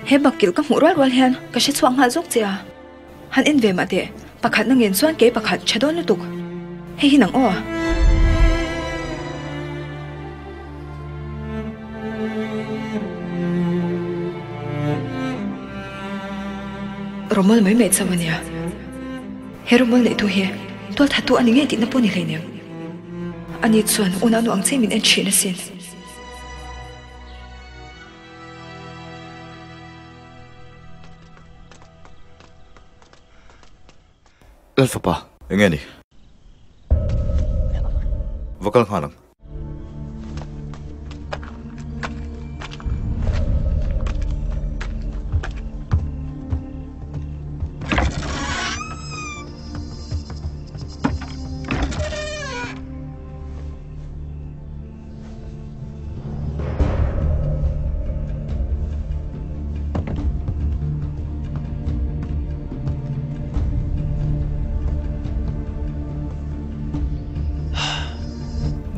He bakkilh ka hmuh rual rual hian ka hre chhuak nghal zawk che a. Han en ve mah teh, pakhat na ngen chuan kei pakhat tha dawn lutuk. Hei hi nang aw. Rawmawl mai mai chauh a nia. He rawmawl neihtu hi tual thattu a ni ngei tihna pawh ni hleinem. Ani chuan unau nu ang che min en thin asin. Lalfapa, enge ni? Va kal nghal ang.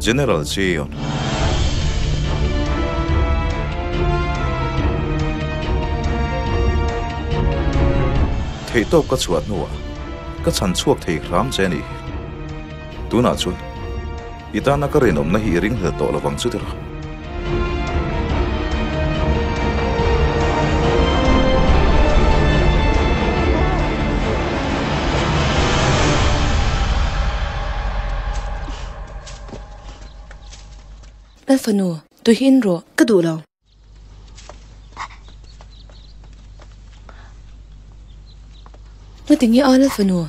General Zion. Theihtawp ka chhuah hnuah ka chhan chhuak thei hram che a nih hi. Tunah chuan I tana ka rinawmna hi i ringhlel tawh lovang chu tira. Lalfanu, tui hi in rawh. Ka duh lo. Ngati nge a Lalfanu?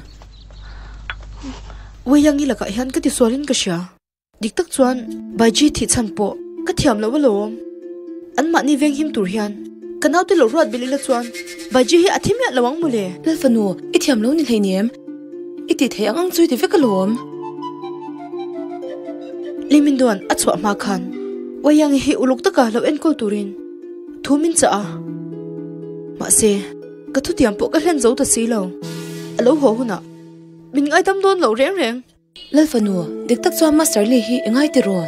Wayang i lakah hian ka tisualin ka hria. Dik tak chuan Baiji thih chhan pawh ka thiam loh alawm. Anmahni veng him tur hian ka naute lo ruat belh ila chuan Baiji hi a thi miah lo ang mawle. Lalfanu, i thiam lo ni hleinem. I tih theih ang ang chu i ti vek alawm. Liminduan a chhuah hma khan Wayang hi uluk taka lo enkawl turin thu min chah a. Mahse, ka thutiam pawh ka hlen zo ta si lo. A lo haw hunah min ngaidam dawn lo reng reng. Lalfanu, dik tak chuan Master Lee hi i ngai tiraw?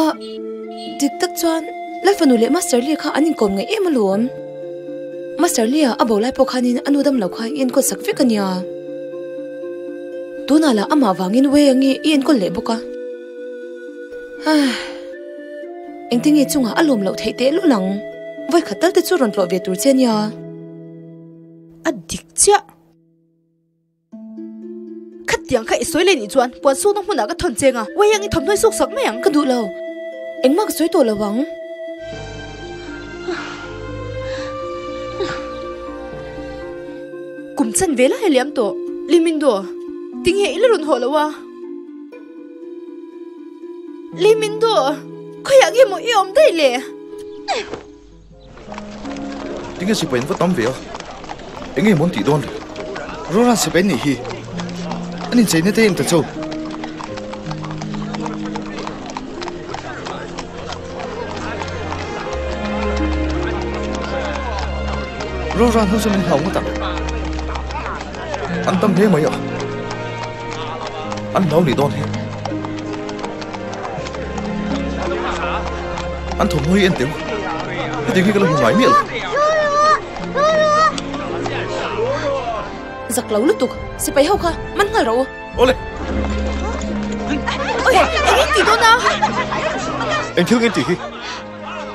A, dik tak chuan Lalfanu leh Master Lee kha an inkawm ngaih em alawm. Master Lee-a a bo lai pawh khanin a nu dam lo kha i enkawl sak vek a nia. Tunah lah amah vangin Wei angi i enkawl leh bawk a. Ai, engtinge chungah a lawm loh theih teh lul ang. Vawikhat tal te chu rawn tlawh ve tur che a nia. A dik chiah. Khatiang kha i sawi leh nih chuan puan sukna hmunah ka thawn cheng a, uai ang i thawmhnaw i suk sak mai ang. Ka duh lo, engmah ka sawi tawh lo ang. Kum chan ve lai a liam tawh, Limindo, tinge i la rawn haw lo a? Limindo, khawiah nge maw i awm daih le? Tinge sipai an va tam ve a? Enge maw an tih dawn le? Rawran sipai an nih hi. An incheina te em ta chu? Rawran ho chu min hlau ngawt ang. An tam hle mai a. An hlau nih dawn hi. An thawmhnaw hi en teu. Hetiang hi ka la hmu ngai miah lo. Zak lo lutuk, sipai ho kha man nghal rawh u. Awle. Oi, eng in tih dawn a? Eng thil nge tih hi?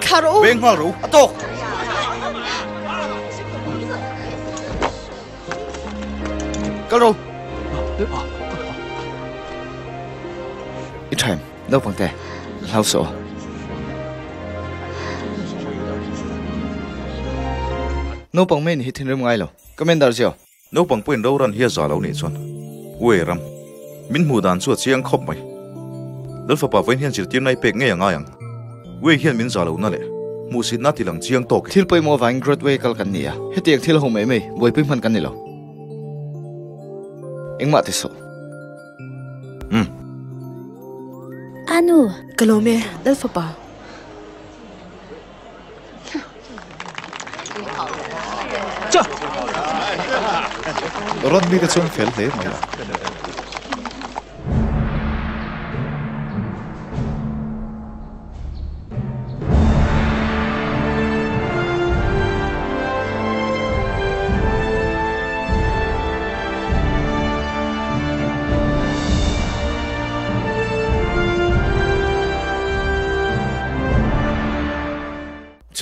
Thla rawh u. Veng nghal rawh u, a tawk. Kal rawh. I tha em? Naupang te, hlau suh aw. Naupang mai ni hi thinrim ngai lo. Commander Zio. Naupang pawhin ro ran hi a za lo nih chuan Uai ram, min hmuh dan chu a chiang khawp mai. Lalfapa vawiin hian zirtirna i pek ngei a ngai ang. Uai hian min za lohna leh hmuhsitna ti lang chiang tawk e. Thil pawimawh avangin Great Way kal kan ni a, hetiang thil ho mai mai buaipui hman kan ni lo. Engmah ti suh. Umm. Anu. Ka lawm e, Lalfapa. Rawn mi te chuan fel hle mai a.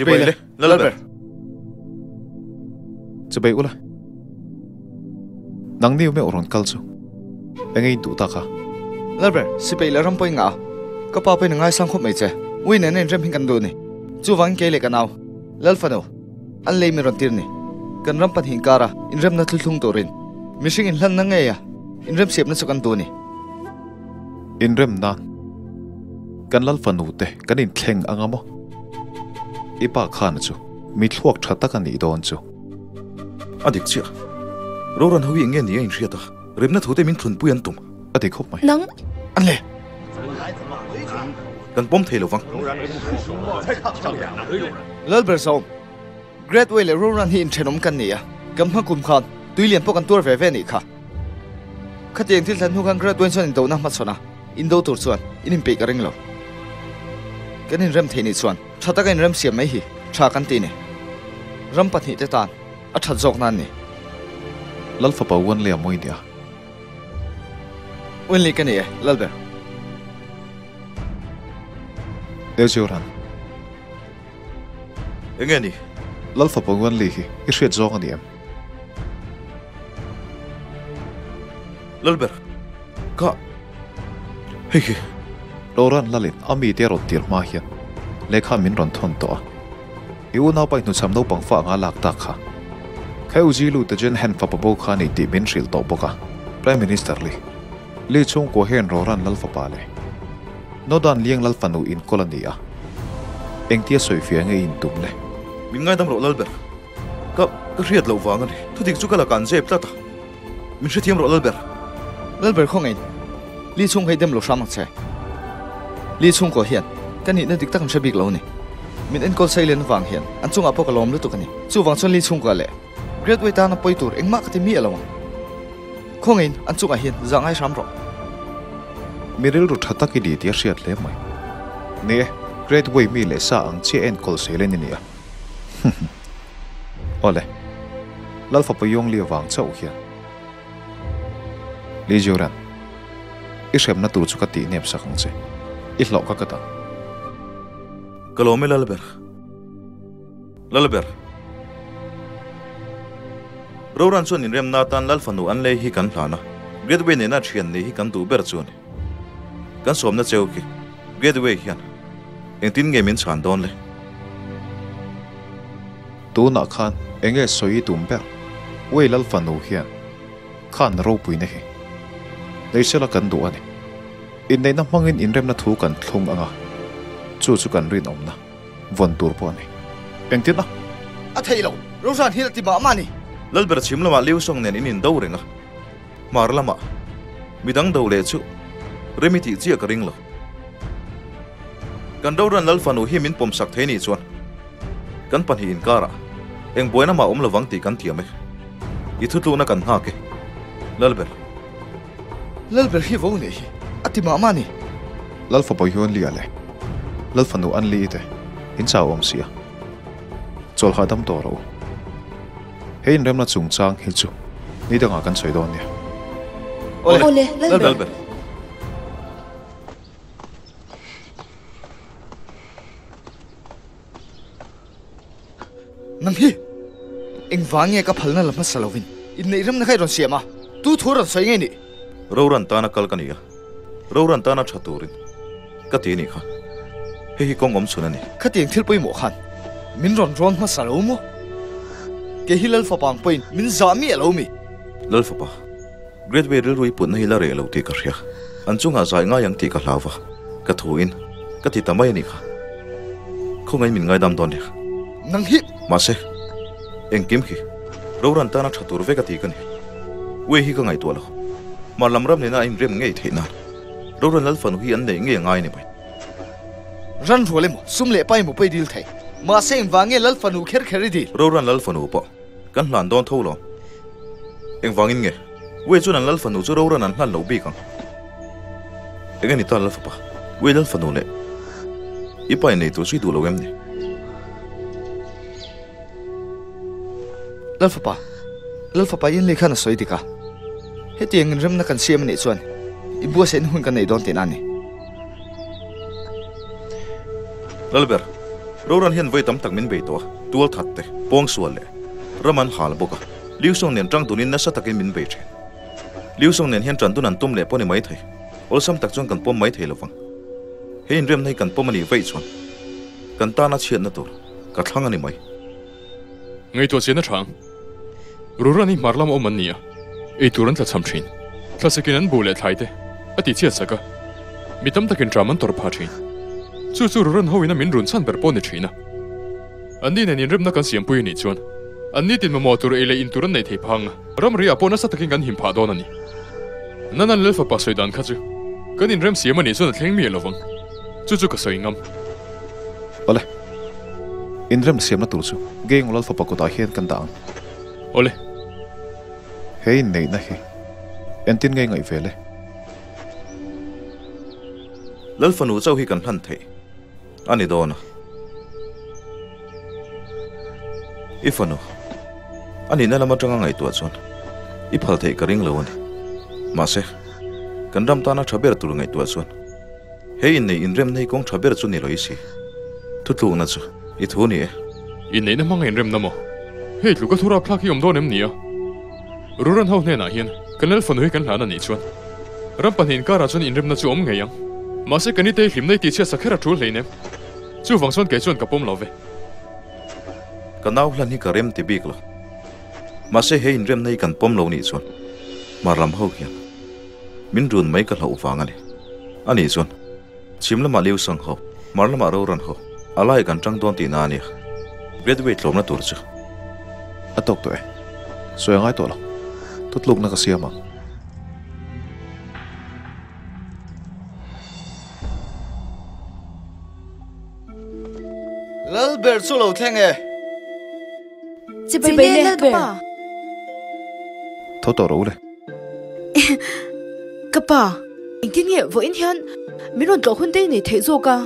Chibai le, Lalber. Chibai ula. Nang ni me rawn kal chu. Enge in duh tak a? Lalber, sipai leh ram pawh i ngah a. Ka pa pawhin a ngaisang khawp mai che. Ui nen a inrem hi kan duh ni. Chuvangin kei leh ka nau, Lalfanu, an lei min rawn tir ni. Kan ram pahnih inkara inremna thluthlung turin mihring inhlanna ngeia inremsiapna chu kan duh ni. Inrem nan kan Lalfanu te kan inthleng anga maw? I pa khana chu mi thluak tha tak a nih dawn chu. A dik chiah. Roran ho hi eng nge ni a inhriat a, remna thu te min thlunpui an tum. A ti khawp mai. Nang. An le. Kan pawm thei lo vang. Lalber Zawm, Great Way leh Roran hi inthenawm kan ni a, kan hma kum khan tui lian pawh kan tuar ve ve a nih kha. Khatiang thil thlen hnu khan Great Way chuan indohna hmachhawn a, indo tur chuan in inpeih ka ring lo. Kan inrem thei nih chuan tha taka inrem siam mai hi tha kan ti ni. Ram pahnihte tan a that zawk nan ni. Lal fapa Wenley a mawi nia. Wenley ka ni e, Lalber. Ezioran. Enge ni? Lal fapa Wenley hi i hriat zawng a ni em? Lalber, ka hei hi. Loran Lalin a mite a rawn tir hma hian lehkha min rawn thawn tawh a. I unaupa i hnuchham naupang fa anga lak tak kha. Kha U Zilu te Jen Hen fapa bo kha a ni tih min hrilh tawh bawk a. Prime Minister Li Li chhungkua hian Roran Lal fapa leh Nodan Liang Lal fanu inkawl a ni a. Engtia sawifiah nge i intum le? Min ngaidam rawh Lalber. Ka ka hriat loh vang a ni. Thudik chu ka la kan zep tlat a. Min hrethiam rawh Lalber. Lalber khawngaih Li chhung hei dem lo hram ang che. Li chhungkaw hian ka nihna dik tak an hre bik lo a ni. Min enkawl sailen avang hian an chungah pawh ka lawm lutuk a ni. Chuvang chuan Li chhungkua leh Great Way tana pawi tur engmah ka ti miah lo ang. Khawngaihin an chungah hian zah ngai hram rawh. Mi rilru tha tak i ni tih a hriat hle mai. Ni e, Great Way mi leh sa ang chiah enkawl sailen i ni a. Awle, Lal fapa Yongli avang chauh hian Li Jiuran, i hremna tur chu ka tih nep sak ang che, i hlauh ka ka dang. Ka lawm e Lalber. Lalber. Roran chuan inremna atan Lal fanu an lei hi kan hlan a, Greatway nena thian nei hi kan duh ber chu a ni. Kan sawmna cheu khi Greatway hian engtin nge min chhan dawn le? Tunah khan enge sawi i tum ber? Uai Lal fanu hian khan ropuina hi Neisela kan duh a ni. Inneihna hmangin inremna thu kan thlung ang a, chu chu kan rinawmna vawn tur pawh a ni. Engtin a? A thei lo, Rosan hi la ti mah mah a ni. Lalber chhim lamah Liu Song nen in indo reng a, hmar lamah midang do leh chu rem i tih chiah ka ring lo. Kan Roran Lal fanu hi min pawmsak thei nih chuan kan pahnih inkarah eng buaina mah awm lovang tih kan thiam e. I thutlukna kan nghak e. Lalber. Lalber hi vo nei hi a ti mah mah a ni. Lal fapa Yuan Lia leh Lal fanu An Li te in chau awm si a, chawl hahdam tawh rawh u. He inremna chungchang hi chu ni dangah kan sawi dawn nia. Awle, Lalber. Lalber. Nang hi engvang nge ka phalna la hmasa lovin inneih remna kha i rawn siam a, tu thu a rawn sawi nge nih? Roran tana kal ka ni a, Roran tana tha turin ka ti a nih kha. Hei hi kawng awm chhun a ni. Khatiang thil pawimawh khan min rawn rawn hmasa lo maw? Kei hi Lal fapa ang pawhin min zah miah lo mi? Lal fapa, Great Way rilru i putna hi la reh lo tih ka hria. An chungah zai ngai ang tih ka hlau va, ka thuin ka ti ta mai a nih kha. Khawngaih min ngaidam dawn nia. Nang hi! Mahse, engkim khi Roran tana tha tur vek a ti ka ni. Way hi ka ngaihtuah lo. Mar lam ram nena a inrem ngei theih nan Roran Lal fanu hi an neih ngei a ngai a ni mai. Ran rual emaw, sum leh pa emaw pawh i dil thei. Mahse, engvang nge Lal fanu kher kher i dil? Roran Lal fanu pawh Kan hlan dawn tho lo. Engvangin nge? Wei chuan an lal fanu chu Roran an hlan loh bik ang. Eng a ni ta lal fapa? Wei lal fanu leh i pa in nei tur chu i duh lo em ni? Lal fapa, lal fapa in lei khan a sawi dik a. Hetiang in remna kan siam a nih chuan i buatsaihna hun kan nei dawn tihna a ni. Lalber. Roran hian vawi tam tak min bei tawh a, tual that te, pawngsual leh ram an hal bawk a. Liu Song nen tang dunin nasa takin min bei thin. Liu Song nen hian tan dun an tum leh pawh ni mai thei. Awlsam tak chuan kan pawm mai thei lovang. He inremna hi kan pawm a nih vaih chuan kan tana chhiatna tur ka thlang a ni mai. Ngaihtuah chian a tha ang. Ruran hi hmar lama awm an ni a, ei tur an tlachham thin. Thlasekin an buh leh thlai te a ti chhiat sak a, mi tam takin ṭam an tawrh phah thin. Chu chu Ruran hoin a min run chhan ber pawh ni thin a. Anni nen inremna kan siampui a nih chuan anni tin mamawh tur ei leh in tur an neih thei phang a, ramri ah pawh nasa takin kan him phah dawn a ni. Nanan Lalfapa sawi dan kha chu kan inrem siam a nih chuan a thleng miah lovang. Chu chu ka sawi ngam. Awle. Inrem siamna tur chu Geng Lalfapa kutah hian kan dah ang. Awle. He inneihna hi entin ngei ngaih vel e? Lalfanu chauh hi kan hlan theih a ni dawn a. I fanu, a nihna lam atanga ngaihtuah chuan i phal theih ka ring lo a ni. Mahse, kan ram tana tha ber tur ngaihtuah chuan he inneih inremna hi kawng tha ber chu ni lo i si. Thutlukna chu i thu ni e. Inneihna hmanga inremna maw? Hei tluka thu rapthlak hi awm dawn em ni a? Ruran ho hnenah hian kan lal fanu hi kan hlan a nih chuan ram pahnih inkarah chuan inremna chu awm ngei ang. Mahse kan itei hlimna i tihchhiat sak her a tul hleinem. Chuvang chuan kei chuan ka pawm lo ve. Ka nau hlan hi ka rem ti bik lo. Mahse he inremna hi kan pawm lo nih chuan hmar lam ho hian min run mai ka hlauh vang a ni. A nih chuan chhim lamah Liu Sang ho, hmar lamah Roran ho a lai kan tang dawn tihna a nia. Great Way tlawmna tur chu. A tawk tawh e. Sawi a ngai tawh lo. Thutlukna ka siam ang. Lal ber chu lo thleng e. Chibai le Lal ber. Tho tawh rawh u le. Ka pa, engtin nge vawiin hian min rawn tlawh hun te i nei theih zawk a?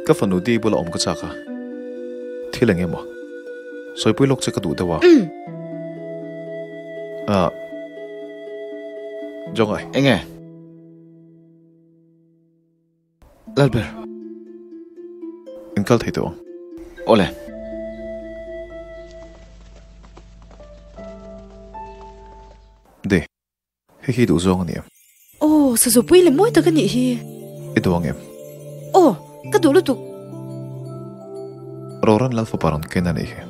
Ka fanu Di bula awm ka chak a, thil eng emaw sawipui lawk che ka duh deuh a. Ah, Jongai. Enge? Lalber. In kal thei tawh ang. Awle. De, hei hi duh zawng a ni em? Aw, sazupui leh mawi tak a nih hi. I duh ang em? Aw, ka duh lutuk. Roran Lalfapa rawn ken a nih hi.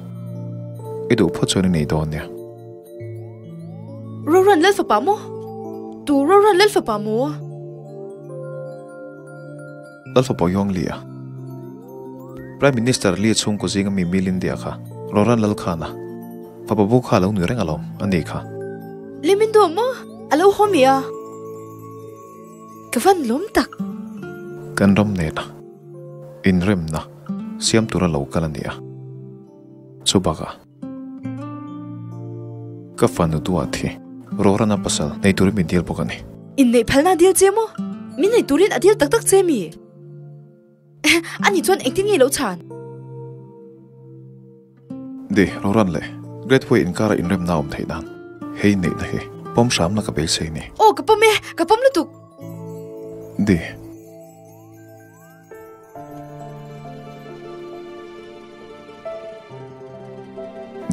I duh phawt chuan i nei dawn nia. Roran Lalfapa maw? Tu Roran Lalfapa maw? Lalfapa Yong Li a. Prime Minister Li chhungkaw zinga mi Milin Dia kha Roran Lalkhana fapa bu kha a lo nui reng alawm a ni kha. Li min duh maw? A lo haw mi a. Ka van lawm tak. Kan ram nena inremna siam tura lo kal a ni a. Chubakah. Ka fanu duat hi Rorana pasal nei turin min dil bawk a ni. Inneih phalna a dil che maw? Min nei turin a dil tak tak che mi? Ani chuan engtin nge lo chhan? Di, Roran leh Great Way inkara inremna awm theih nan hei inneihna hi pawm hramna ka beisei ni. Aw, ka pawm e, ka pawm lutuk. Di.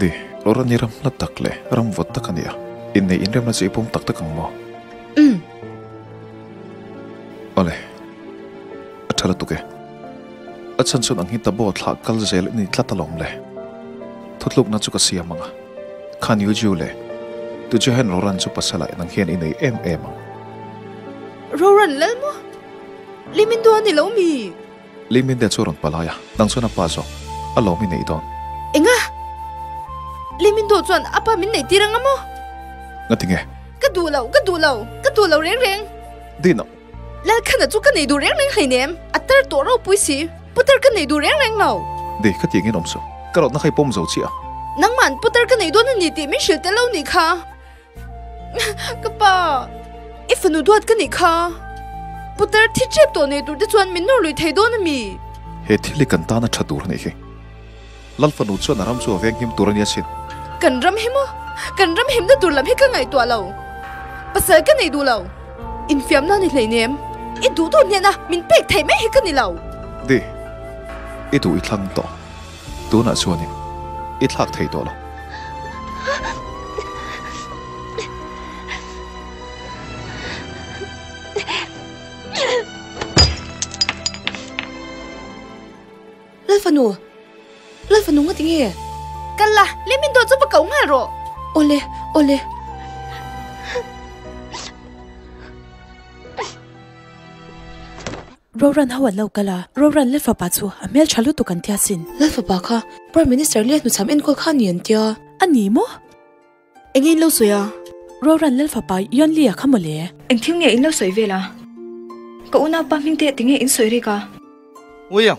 Di, Laura ni ram hla tak leh ram vawt tak a ni a, inneih inremna chu i pawm tak tak ang maw? Umm. Awle, a tha lutuk e. A chhan chuan ang hi tabo thlah kal zel i ni tlat alawm le. Thutlukna chu ka siam ang a, khan Yuju leh Tujehan Roran chu pasal ah nang hian i nei em em ang. Roran lal maw? Limin dawn ni lo mi? Limin te chu a rawn palai a, nang chuan a pa zawk a lawm i neih dawn. Enga? Limin daw chuan a pa min neih tir anga maw? Ngati nge? Ka duh lo, ka duh lo, ka duh lo reng reng. Dina. Lalkhana chu ka nei duh reng reng hleinem, a tar tawh ropui si, putar ka nei duh reng reng lo. Di, ka ti engin awm suh, ka rawtna kha i pawm zo chiah a. Nangman putar ka nei dawn a ni tih min hrilh tel lo nih kha. Ka pa, i fanu duat ka nih kha. Putar thi ṭep tawh nei tur te chuan min nawr lui thei dawn a mi? He thil hi kan tana ṭha tur a nih hi. Lal fanu chuan a ram chu a venghim tur a nia sin. Kan ram hi maw? Kan ram himna tur lam hi ka ngaihtuah lo. Pasal ka nei duh lo. Infiamna ni hleinem. I duh duh hnena min pek theih mai hi ka ni lo. Di. I duh i thlang tawh. Tunah chuanin i thlak thei tawh lo. Lalfanu! Lalfanu nga tinge? Kal la, lem in dawt chu va ko nghal rawh. Awle, awle. Roran ho an lo kal a, Roran Lalfapa chu a hmel tha lutuk an tia sin. Lalfapa kha Prime Minister leh hnuchham enkawl kha ni an tia. A ni maw? Enge in lo sawi a? Roran Lalfapa Yonli-a kha maw le? Engthil nge in lo sawi vel a? Ka unaupa hming te tinge in sawi rik a? William!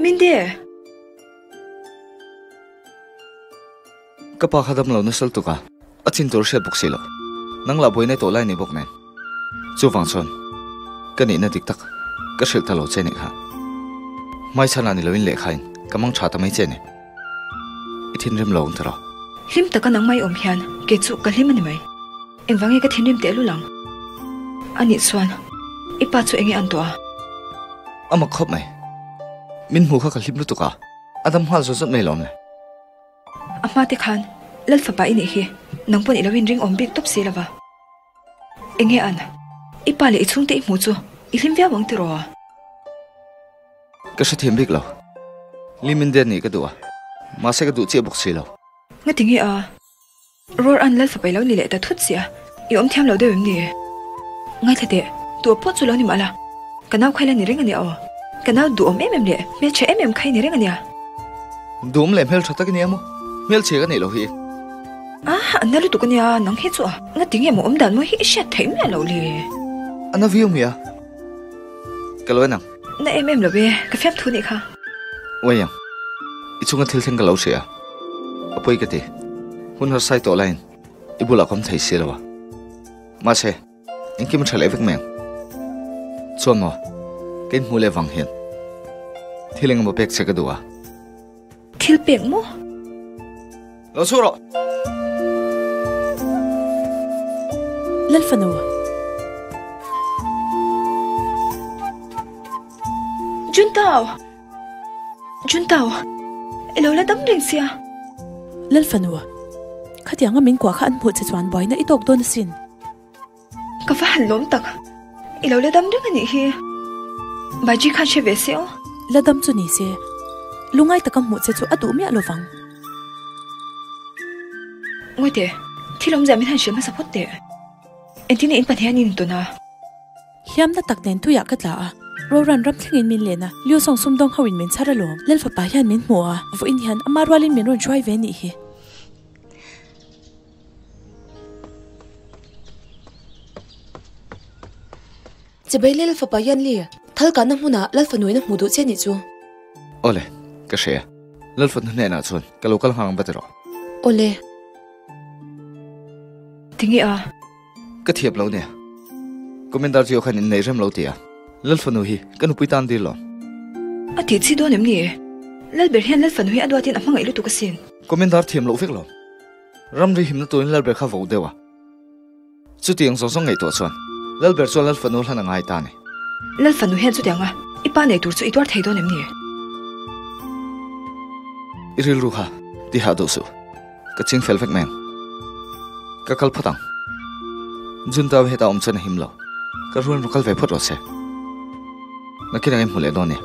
Minde! Ka pa kha dam lo nasal tuk a, a chin tur hriat bawk si lo. Nang lah buaina tawh lai ni bawk nen. Chuvang chuan ka nihna dik tak ka hrilh ta lo che nih kha. Hmaichhanah ni loin lehkhain ka mang tha ta mai che ni. I thinrim lo ang tiraw? Hlim taka nang mai awm hian kei chu ka hlim a ni mai. Engvang nge ka thinrim tehlul ang? Anih chuan i pa chu enge an tuah a? A mak khawp mai. Min hmuh kha ka hlim lutuk a, a dam nghal zawt zawt mai lawm le. A hma te khan Lal fapa i nih hi nang pawn i lo inring awm bik tawp si lova. Enge an? I pa leh i chhungte i hmuh chu i hlim viau ang tiraw? Ka hrethiam bik lo. Lim in den nih ka duh a, mahse ka duh chiah bawk si lo. Ngati nge a? Roar an Lal fapa i lo ni leh ta thut sia, i awm thiam lo deuh em ni? Ngaithla teh, tu a pawh chu lo ni mah la, ka nau kha i la ni reng a nia aw. Ka nau duhawm em em leh hmelchhe em em kha i ni reng a nia. Duhawm leh hmeltha tak i nia maw? Hmelchhe ka neih loh hi. Ah, a na lutuk a nia, nang hi chu a. Ngati nge maw awm dan mawi hi i hriat theih miah loh le? A na viau mi a? Ka lo en ang. Na em em lo e, ka fiam thu nih kha. Uai ang, i chunga thil thleng ka lo hria. A pawi ka ti. Hun harsai tawh laiin i bulah ka awm thei si lo a. Mahse, engkim a tha leh vek mai ang. Chuan maw, ka inhmuh leh vang hian thil engemaw pek che ka duh a. Thil pek maw? Lo chhuah rawh! Lalfanu. Juntao! Juntao! I lo la dam reng sia. Lalfanu. Khatianga min kuah kha an hmuh che chuan buaina i tawk dawn asin. Ka va han lawm tak. I lo la dam reng a nih hi. Baji khan hre ve se aw. La dam chu ni se, lungai taka hmuh che chu a duh miah lovang. Ngawite, thil awmzia min han hrilh hmasa phawt teh. Engtin nge in pahnih an intawn a? Hliamna tak nen tuiah ka tla a, Roran ram thlengin min len a, Liu Song sumdawng ho in min chhar alawm. Lalfapa hian min hmu a, vawiin hian ama rualin min rawn hruai ve nih hi. Chibai le Lalfapa hian li thal kahna hmunah Lalfanuin a hmuh duh che nih chu. Awle, ka hria. Lalfanu hnenah chuan ka lo kal nghal ang va ti rawh. Awle. Tinge a? Ka thiap lo nia. Commander Gio khan inneih rem lo ti a. Lalfanu hi ka nupui tan dil lo. A tih chi dawn em ni? Lalber hian Lalfanu hi a duatin a hmangaih lutuk asin. Commander thiam loh vek lo. Ramri himna turin Lalber kha vo deuh a. Chutiang zawng zawng ngaihtuah chuan Lalber chuan Lalfanu hlan a ngai ta a ni. Lalfanu hian chutianga i pa nei tur chu i tuar thei dawn em ni? I rilru kha ti hah duh suh. Ka ching fel vek mai ang. Ka kal phawt ang. Juntau hetah awm chuan a him lo. Ka rual rawn kal ve phawt rawh se. Nakin ang i hmu leh dawn nia.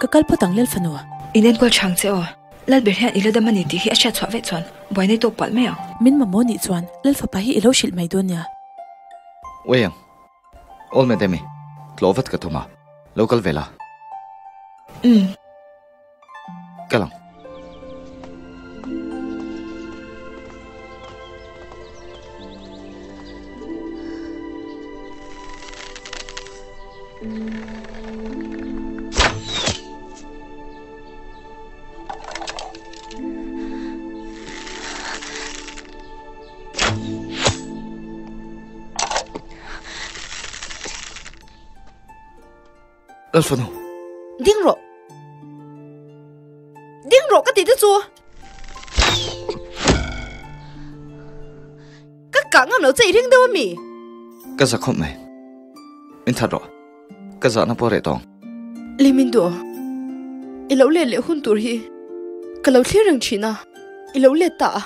Ka kal phawt ang Lalfanu. In enkawl chhang che aw. Lalber hian i la dam a ni tih hi a hriat chhuah vek chuan buai nei tawk palh mai ang. Min mamawh nih chuan Lalfapa hi i lo hrilh mai dawn nia. Uai ang. Awl mai demi, tlawh vat ka tum a, lo kal ve la. Umm. Kal ang. Lalfanu. Ding rawh. Ding rawh ka ti te chu. Ka kah ngam lo che i ring deuh a mi? Ka za khawp mai. Min that rawh. Ka zahna pawh reh tawng. Li min duh. I lo let leh hun tur hi ka lo thlir reng thin a, i lo let ta a.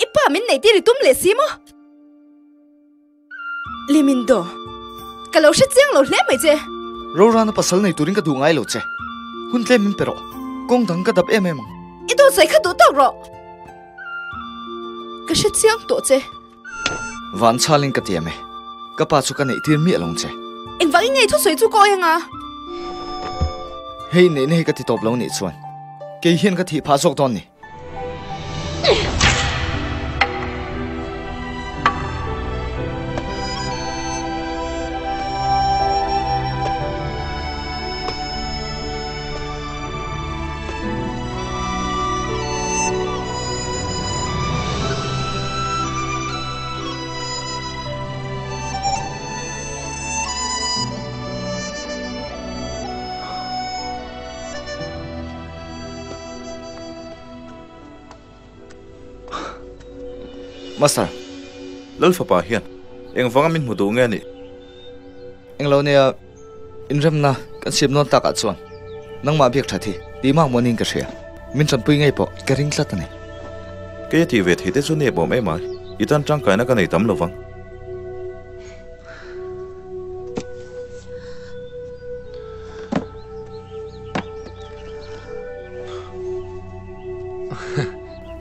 I pa min neih tir i tum leh si maw? Li min duh. Ka lo hre chiang lo hle mai che. Rorana pasal nei turin ka duh ngai lo che. Hun tlem min pe rawh. Kawng dang ka dap em em ang. I dawt sawi kha duh tawk rawh. Ka hre chiang tawh che. Van chhalin ka tiam e, ka pa chu ka neih tir miah lo che. Engvangin nge i thusawi chu ka awi anga? Hei neihna hi ka ti tawp lo nih chuan kei hian ka thih phah zawk dawn ni. Master. Lal fapa hian engvanga min hmu duh nge ni? Englo nia inremna kan siam nawn takah chuan nangmah biak that hi tih mak maw niin ka hria. Min tanpui ngei pawh ka ring tlat a ni. Kei a tih ve thei te chu nep awm em ai, i tan tangkaina ka nei tam lo vang.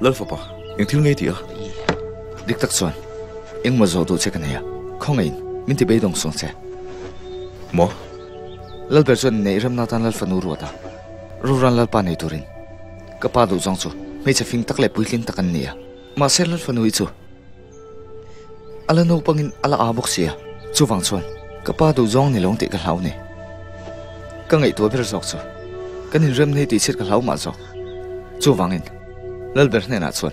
Lal fapa, eng thil ngei tih a? Dik tak chuan engmaw zawh duh che ka nei a, khawngaihin min ti beidawng sawng che. Maw? Lalber chuan neih remna atan Lal fanu ruat a, Ruran Lalpa nei turin ka pa duh zawng chu hmeichhe fing tak leh puitling tak an ni a. Mahse Lal fanu hi chu a la naupangin a la aa bawk si a, chuvang chuan ka pa duh zawng ni lo tih ka hlau ni. Ka ngaihtuah ber zawk chu kan inremna hi tihchhiat ka hlau mah zawk. Chuvangin Lalber hnenah chuan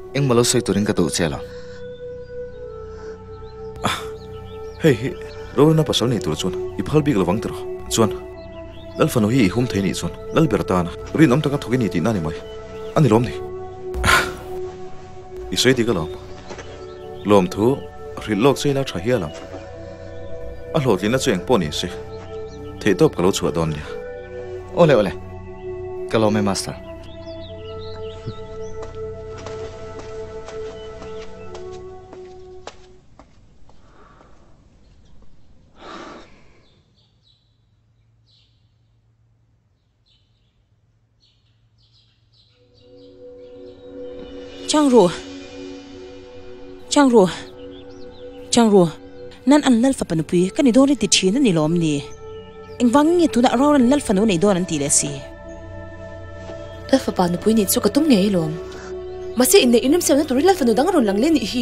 engmaw lo sawi turin ka duh che lo. Hei hi Rorena pasal nei tur chuan i phal bik lovang tiraw? Chuan Lal fanu hi i hum thei nih chuan Lalber tana rinawm taka thawk i ni tihna a ni mai. A ni lawm ni? I sawi dik alawm. Lawmthu hrilh lawk che ila tha hial ang. A hlawhtlinna chu engpawh ni se theihtawp ka lo chhuah dawn nia. Awle awle. Ka lawm e Master. Chang ru. Chang ru. Chang ru. Nan an lal fapa nupui ka ni dawn i ti thin a ni lawm ni? Engvangin nge tunah Rauran lal fanu nei dawn an tih leh si? Lal fapa nupui nih chu ka tum ngei alawm. Mahse inneih inremsiamna turin lal fanu dang a rawn lang leh nih hi.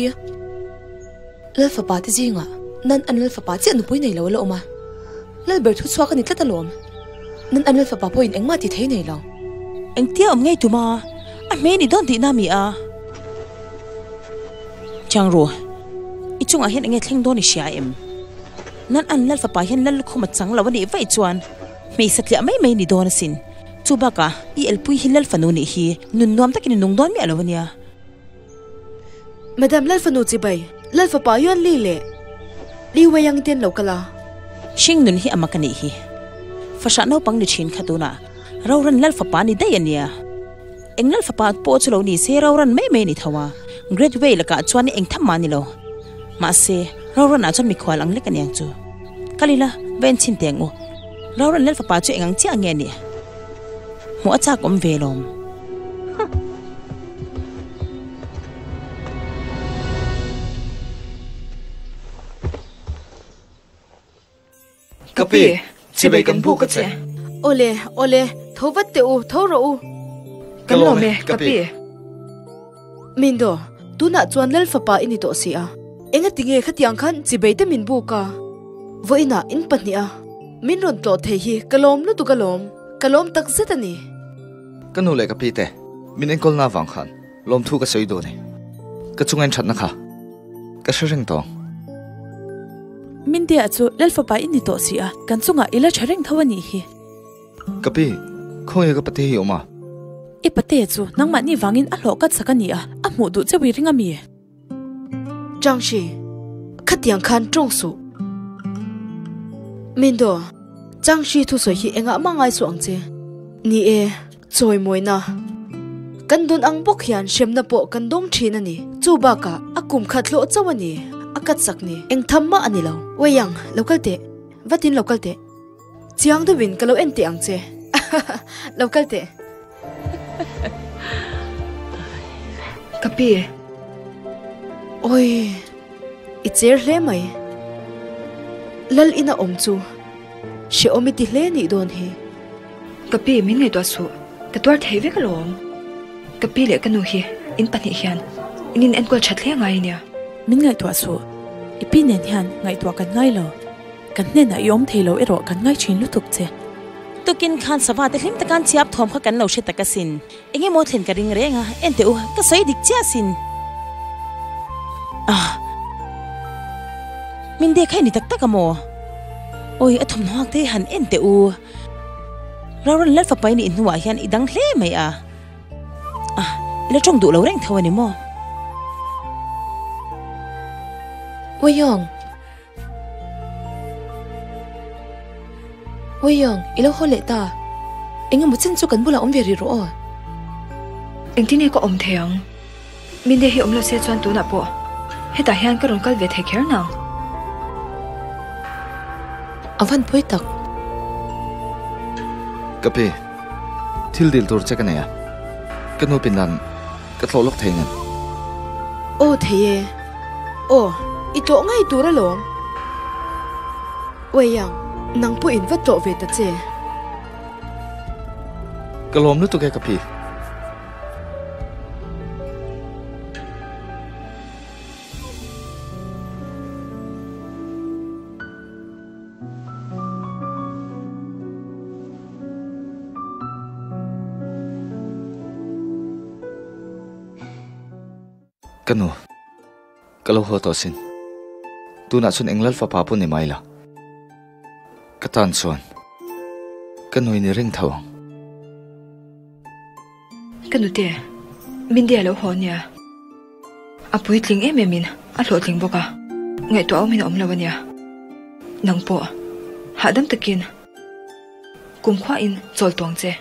Lal fapa te zingah nan an lal fapa chiah nupui nei lo a la awm a. Lal ber thu chhuak a ni tlat alawm. Nan an lal fapa pawhin engmah ti thei nei lo. Engtia awm ngei tuma a hmei ni dawn tihna mi a? Chang ru, i chungah hian enge thleng dawn i hria em? Nan an lal fapa hian lal lukhum a chang lo a nih vaih chuan hmei satliah mai mai ni dawn asin. Chu bakah i elpui hi lal fanu nih hi nun nuam takin i nung dawn miah lo a nia. Madam lal fanu chibai, lal fapa Yuan Li leh Li Weiyang te an lo kal a. Hring nun hi a mak a nih hi. Fahrah naupang ni thin kha tunah Roran lal fapa ni daih a nia. Eng lal fapa pawh chu lo ni se Roran mai mai a ni tho a, Great Wei lakah chuan eng tham mah a ni lo. Mahse, Roran ah chuan mikhual ang lek a niang chu. Kal ila, va en chhin teh ang u. Roran lal fapa chu eng ang chiah nge a nih? Hmuh a chak awm ve lawm. Ka pi, chibei kan buk a che. Awle, awle, tho vat teh u, tho rawh u. Kan lawm e, ka pi. Mindo, tunah chuan Lal fapa i ni tawh si a. Engati nge khatiang khan chibei te min buk a? Vawiinah in pahnih a, min rawn tlawh thei hi ka lawm lutuk alawm, ka lawm tak zet a ni. Ka nu leh ka pi te, min enkawlna avang khan lawmthu ka sawi duh a ni. Ka chunga inthatna kha ka hre reng tawh ang. Mintea chu Lal fapa i ni tawh si a, kan chungah i la tha reng tho a nih hi. Ka pi, khawnge ka pate hi awm a? I pate chu nangmahni vangin a hlawh kat sak a ni a, a hmuh duh cheuh i ring a mi? Changshi, khatiang khan tawng suh. Mindo, Chang Shi thusawi hi engah mah ngai suh ang che. Ni e, chawimawina. Kan dawn ang bawk hian hremna pawh kan dawng thin a ni. Chu bakah a kum khat hlawh chauh a ni, a kat sak ni. Eng tham mah a ni lo. Wei-ang, lo kal teh. Vatin lo kal teh. Chiang deuhin ka lo en teh ang che. Lo kal teh. Ka pi. Oi, i cher hle mai. Lal ina awm chu hrehawm i ti hle nih dawn hi. Ka pi, min ngaihtuah suh. Ka tuar thei vek alawm. Ka pi leh ka nu hi in pahnih hian in in enkawl that hle ngai ania. Min ngaihtuah suh. I pi nen hian ngaihtuah kan ngai lo. Kan hnenah i awm thei lo erawh kan ngai thin lutuk che. Tukin khan sava te hlim takan chiap thawm kha kan lo hre tak asin. Eng emaw thlen ka ring reng a, en teh u, ka sawi dik chiah asin. Ah! Min dek kha i ni tak tak a maw? Awi, a thawmhnaw hak te hi han en teh u. Rauran Lalfapa i nih hnuah hian i dang hle mai a. Ah, i la tawng duh lo reng tho a ni maw? Uiawng! Uiawng, i lo haw leh ta. Eng emaw chin chu kan bulah awm ve rih rawh aw. Engtin nge ka awm thei ang? Minde hi awm lo se chuan tunah pawh hetah hian ka rawn kal ve thei kher nang. A van pawi tak. Ka pi, thil dil tur che ka nei a, ka nu pindan Ka tlawh lawk thei ngem? Aw thei e. Aw, i tlawh ngei tur alawm. Uaiang, nang pawh in va tlawh ve ta che. Ka lawm lutuk e ka pi. Ka nu, ka lo haw tawh sin. Tunah chuan eng lal fapa pawh ni mai la. Ka tan chuan ka nu in i ring tho ang. Ka nute, Mindy a lo haw ania. A puitling em em in a hlawhtling bawk a, ngaihtuah awmin a awm lo ania. Nang pawh hahdam takin kumkhuain chawl tawng che.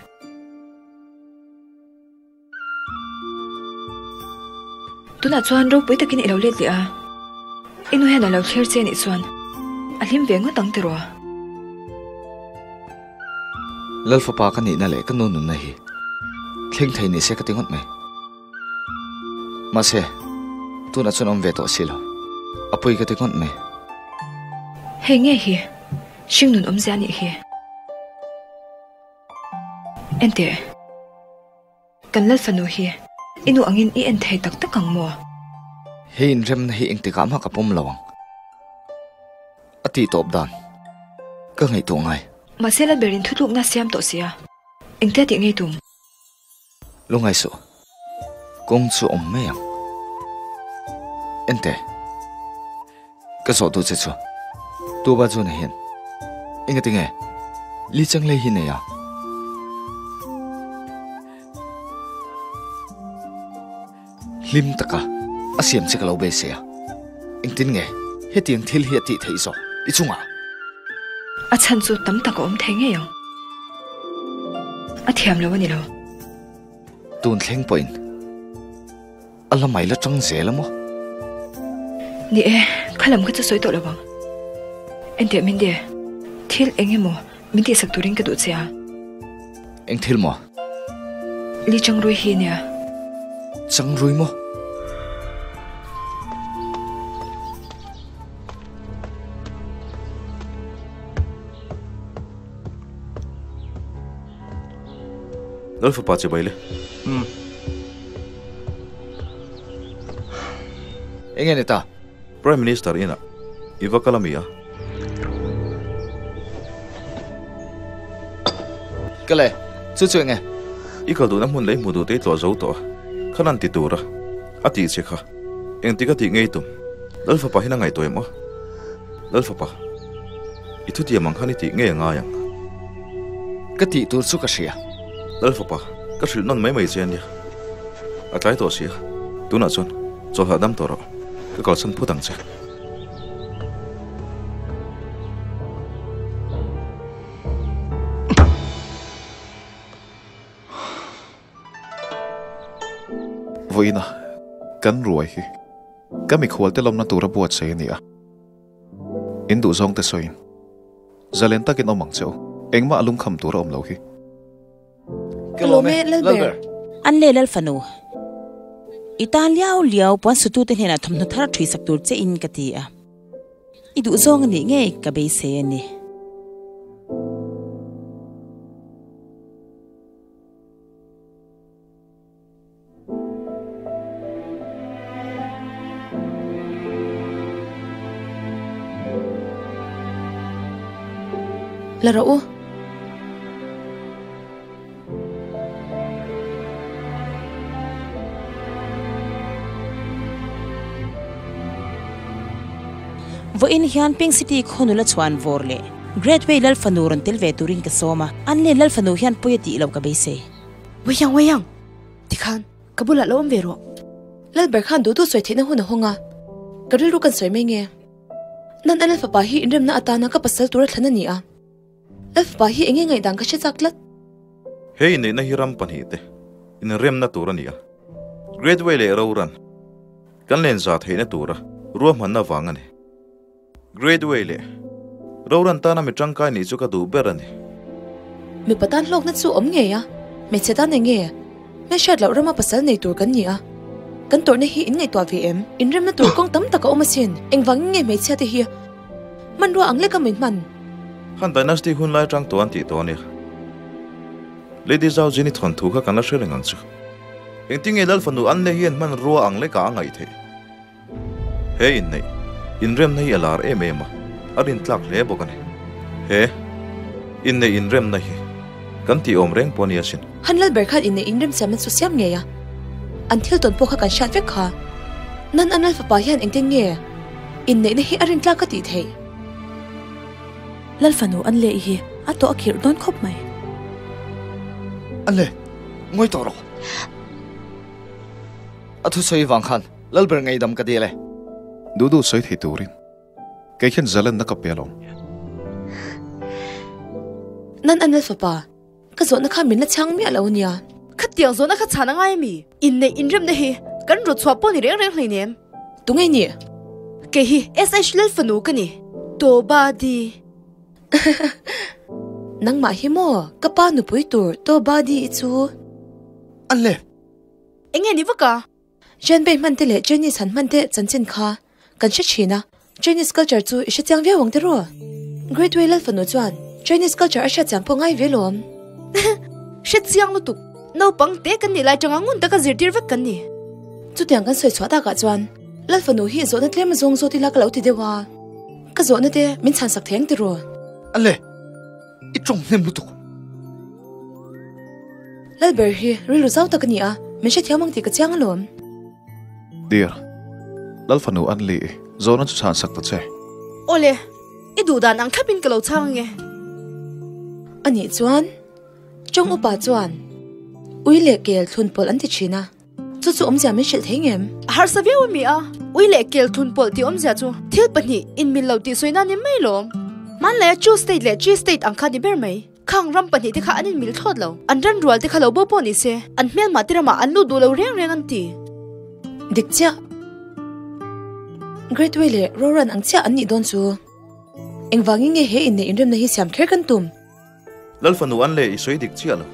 Tunah chuan ropui takin i lo let leh a, i nu hian a lo thlir che anih chuan a hlim ve ngawt ang tiraw? Lalfapa ka nihna leh ka nu nunna hi thleng thei ni se ka ti ngawt mai. Mahse, tunah chuan awm ve tawh si lo. A pawi ka ti ngawt mai. Hei nge hi hringnun awmzia anih hi. Enteh, kan lal fanu hi i nu angin i en thei tak tak ang maw? Hei inremna hi engtikah mah ka pawm lo ang. A tih tawp dan ka ngaihtuah ngai. Mahse lal berin thutlukna siam tawh sia, engtia tih ngei tum? Lungngai suh, kawng chu awm mai ang. Enteh, ka zawh duh che chu Tuba Juna hian engati nge Li Changlei hi nei a? Hlim taka a siam che ka lo beisei a, engtin nge hetiang thil hi a tih theih zawk i chungah? A chhan chu tam tak a awm thei ngei ang. A thiam lo a ni lo. Tun thleng pawhin a la mai la tang zel a maw? Ni e, kha lam kha chu sawi tawh lo ang. Enteh Mindy, thil eng emaw min tihsak turin ka duh che a. Eng thil maw? Li Changrui hi nia. Changrui maw? Lal fapa che bai le. Umm. Enge ni ta? Prime Minister inah i va kal a mi a? Kale, chu chu enge? I kal duhna hmun lei hmu duh te i tlawh zo tawh a, khan an ti tur a, a tih che kha. Engtik a tih ngei tum? Lal fapa hian a ngaihtuah em aw? Lal fapa, i thutiam ang khan i tih ngei a ngai ang. Ka tih tur chu ka hria. Lal fapa, ka hrilh nawn mai mai che a nia. A tlai tawh sia, tunah chuan chawlhah dam tawh rawh, ka kalsan phut ang che. Vawiina kan ruai hi ka mikhualte lawmna tura buatsaih a ni a, in duhzawngte sawiin zalen takin awm ang che u, engmah lungkham tura awm lo hi. Ka lawm e, Lalber. An le Lalfanu, i tan liau liau puan sutute hnenah thawmhnaw thar ṭhui sak tur che in ka ti a. I duh zawng a nih ngei ka beisei a ni. La rawh u. Vawiin hian Pink City khaw nula chhuan vawr leh Great Way Lalfanu rawn tel ve turin ka sawm a, an len Lalfanu hian pawi a tih loh ka beisei. Wayang wayang! Tikhan, ka bulah lo awm ve rawh. Lalber khan duh duh sawi theihna hun a hawng a, ka rilru kan sawi mai nge? Nan a Lalfapa hi inremna atana ka pasal tura thlan a ni a, Lalfapa hi enge ngaihdan ka hre chak tlat. He inneihna hi ram pahnihte inremna tur a ni a, Great Way leh Roran kan len za theihna tura ruahmanna vang a ni. Great Way leh Roran tana mi tangkai nih chu ka duh ber a ni. Mipa tan hlawkna chu awm ngei a, hmeichhe tan enge? Hmelhriat loh rama pasal nei tur kan ni a, kan tawrhna hi in ngaihtuah ve em? Inremna tur kawng tam tak a awm asin, engvangin nge hmeichhia te hi hmanrua ang leka min hman? Han Dynasty hun lai atang tawh an tih tawh a nia. Lady Zhao Jin-i thawnthu kha kan la hre reng ang chu. Engtinge Lal fanu Anne hian hmanrua ang leka a ngaih theih? He inneih inremna hi a lar em em a, a rintlak hle bawk a ni. He inneih inremna hi kan tih awm reng pawh a ni asin. Han Lalber khan inneih inremsiamna chu siam ngei a, an thil tawn pawh kha kan hriat vek kha. Nan an Lal fapa hian engtin nge inneihna hi a rintlak ka tih theih? Lal fanu an leh hi a tawh a khirh dawn khawp mai. An le, ngawi tawh rawh. A thusawi vang khan Lalber ngaidam ka dil e. Duh duh sawi thei turin kei hian zalenna ka pe alawm. Nan an Lalfapa, ka zawhna kha min la chhang miah lo ania. Khatiang zawhna kha chhan a ngai ami? Inneih inremna hi kan rawt chhuah pawh ni reng reng hleinem. Tunge ni? Kei hi SH Lalfanu ka ni. Tobadi. Nangmah hi maw ka pa nupui tur Tobadi i chu? An le. Enge ni vak a? Zhenbei hman te leh Chinese han hman te chanchin kha kan hre thin a, Chinese culture chu i hre chiang viau ang tiraw? Great Wei Lalfanu chuan Chinese culture a hriat chiang pawh ngai ve lawm. Hre chiang lutuk, naupang te kan nih lai tanga ngun taka zirtir vek kan ni. Chutiang kan sawi chhuah takah chuan Lalfanu hi zawhna tlem azawng zawt ila ka lo ti deuh a, ka zawhna te min chhansak thei ang tiraw? Ale, i tawng hnem lutuk. Lalber hi rilru zau tak a ni a, min hrethiam ang tih ka chiang alawm. Dear, Lalfanu Anli i zawhna chu chhan sak ta che. Awle, i duh dan ang thlapin ka lo chhang ange. Anih chuan, Chawng upa chuan ui leh kel thlun pawlh an ti thin a, chu chu awmzia min hrilh thei ngem? A harsa viau a mi a, ui leh kel thlun pawlh tih awmzia chu thil pahnih inmil lo tih sawi nan ni mai lawm. Hmanlaia Chu State leh Chi State ang kha ni ber mai. Khang ram pahnih te kha an inmil thlawt lo. An ran rual te kha lo bo pawh ni se, an hmelmah te ramah an lut duh lo reng reng an ti. Dik chiah. Great Way leh Roran ang chiah an nih dawn chu. Engvangin nge he inneih inremna hi siam kher kan tum? Lal fanu an leh i sawi dik chiah lo.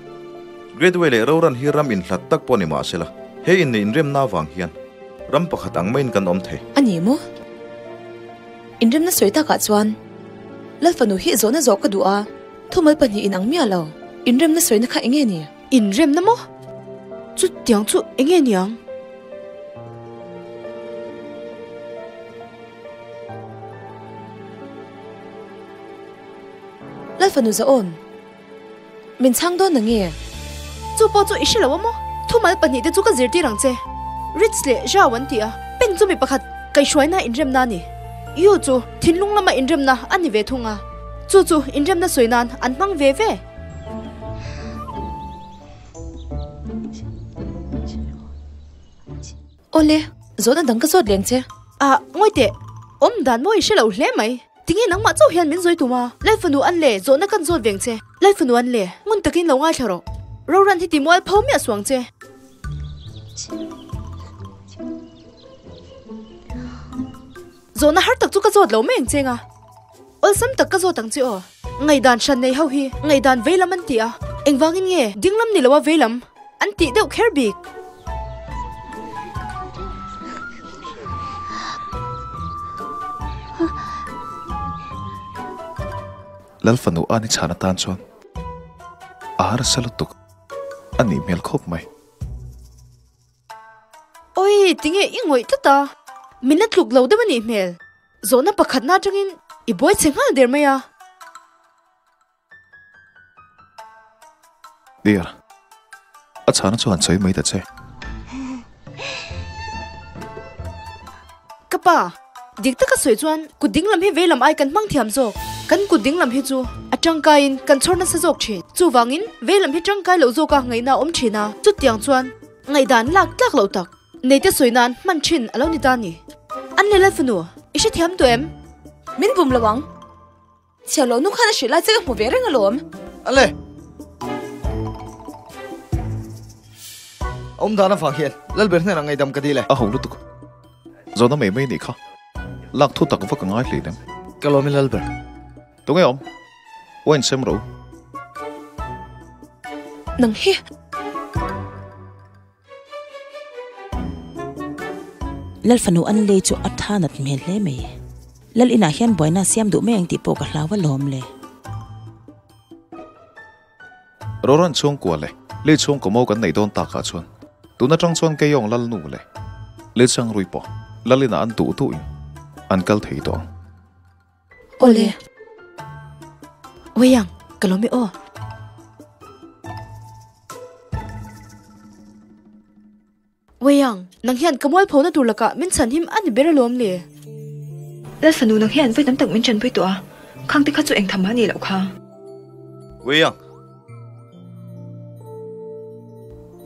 Great Way leh Roran hi ram inhlat tak pawh ni mah sela, he inneih inremna avang hian ram pakhat ang maiin kan awm thei. A ni maw? Inremna sawi takah chuan Lal fanu hi zawhna zawh ka duh a. Thumal pahnih in ang miah lo. Inremna sawina kha enge ni? Inremna maw? Chutiang chu enge ni ang? Lalfanu Zawn, min chhang dawn na nge? Chu pawh chu i hre lo a maw? Thumal pahnih te chu ka zirtir ang che. Ritz leh Zhao an ti a, Peng chu mi pakhat kaihhruaina inremna a ni. Yu chu thinlung lama inremna a ni ve thung a, chu chu inremna sawi nan an hmang ve ve. Awle, zawhna dang ka zawt leng che. Ah, ngawi teh, awm dan maw i hre lo hle mai. Tinge nangmah chauh hian min zawi tum a? Lalfanu an le, zawhna kan zawt veng che. Lalfanu an le, ngun takin lo ngaithla rawh. Roran hi ti mual pho miah suang che. Zawhna har tak chu ka zawt lo mai ang che nga. Awlsam tak ka zawt ang che aw. Ngaihdan hran nei ho hi ngaihdan veilam an ti a, engvangin nge dinglam ni loa veilam an tih deuh kher bik? Lalfanu a ni chhan atan chuan a harsa lutuk a nih hmel khawp mai. Oi, tinge i ngawih tlat a, min la tluk lo deuh a nih hmel. Zawhna pakhatna atangin i buai chhe nghal der mai a. Dear, a chhana chu han sawi mai ta che. Ka pa, dik taka sawi chuan kut ding lam hi vei lam ai kan hmang thiam zawk. Kan kut ding lam hi chu a tangkaiin kan chhawr nasa zawk thin. Chuvangin vei lam hi tangkai loh zawka ngaihna a awm thin a, chutiang chuan ngaihdan lak tlak loh tak neite sawi nan hman thin a lo ni ta a ni. An leh Lalfanu, i hrethiam tawh em? Min bum lo ang. Chhiar loh nu khan a hrilh lai che ka hmu ve reng alawm. Ale! A awm dan avang hian Lalber hnenah ngaihdam ka dil e. A ho lutuk. Zawhna mai mai nih kha. Lak thu tak vak a ngai hlei nem. Ka lawm i Lalber. Tunge awm? Wine sem rawh u. Nang hi. Lalfanu an lei chu a tha nat hmel hle mai. Lal inah hian buaina siam duh mai ang tih pawh ka hlau alawm le. Rawran chhungkua leh lei chhungkaw mo kan neih dawn takah chuan tun atang chuan Keiyawng Lalnu leh Leichang Rui pawh Lal inah an duh duhin an kal thei tawh ang. Awle. Wei ang, ka lawm e aw. Wei ang, nang hian ka mualpho na tur lakah min chhan him a ni ber alawm le. Lal fanu nang hian vawi tam tak min chanpui tawh a, khang te kha chu eng tham a nih loh kha. Wei ang,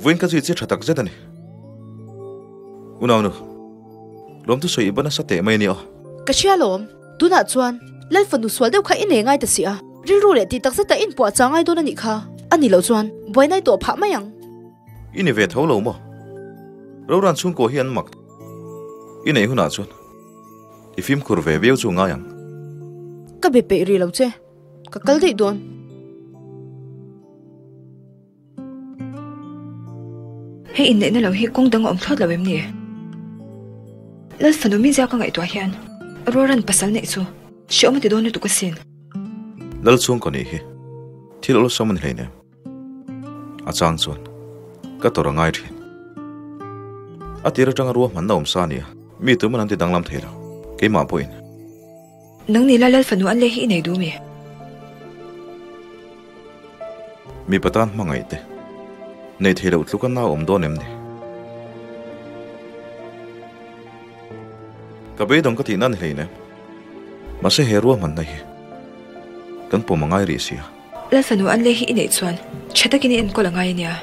vawiin ka zui che tha tak zet a ni. Unaunu, lawmthu sawi i ba nasa teh mai a ni aw. Ka hria alawm, tunah chuan Lal fanu sual deuh kha i nei ngai ta si a, rilru leh tih tak zeta inpuah chang ngai dawn a nih kha, a nih loh chuan buaina i tawh phah mai ang. I ni ve tho lo maw? Roran chhungkaw hi an mak i neih hunah chuan i fimkhur ve viau chu ngai ang. Ka be peih rih lo che, ka kal daih dawn. Hei inneihna lo hi kawng dang a awm thlawt lo em ni? Lal fanu mizia ka ngaihtuah hian Roran pasal neih chu hreawm a ti dawn lutuk asin. Lal chhungkaw nih hi thil awlsam a ni hleinem. A chang chuan ka tawrh a ngai thin. A tir atanga ruahmanna awm sa a nia, mi tuman an ti danglam thei lo, keimah pawhin. Nang ni la Lal fanu an lei hi i nei duh mi? Mipa tan hmangaih te nei thei loh tluk a nau awm dawn em ni? Ka beidawng ka tihna a ni hleinem. Mahse he ruahmanna hi kan pawm a ngai rih sia. Lal fanu an lei hi i neih chuan tha takin i enkawl a ngai ania.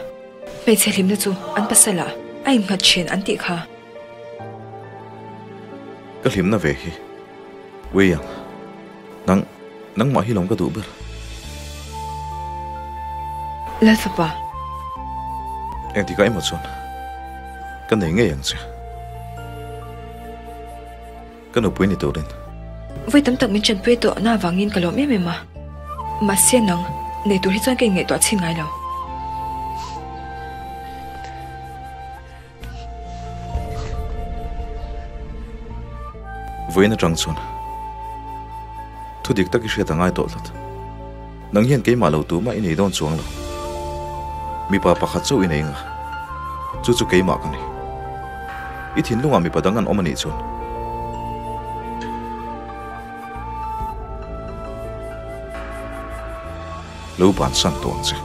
Hmeichhe hlimna chu an pasal ah a innghat thin an tih kha. Ka hlimna ve hi Wei ang, nang, nangmah hi lawm ka duh ber. Lal fapa. Engtikah emaw chuan ka nei ngei ang che. Ka nupui ni turin. Vawi tam tak min chanpui tawh na avangin ka lawm em em a. Mahse nang, nei tur hi chuan ka inngaihtuah chhin ngai lo. Vawiin atang chuan thu dik tak i hriat a ngai tawh tlat. Nang hian keimah lo tumah i nei dawn chuang lo. Mipa pakhat chauh i nei nga, chu chu keimah ka ni. I thinlungah mipa dang an awm a nih chuan. Lo bansan tawh ang che.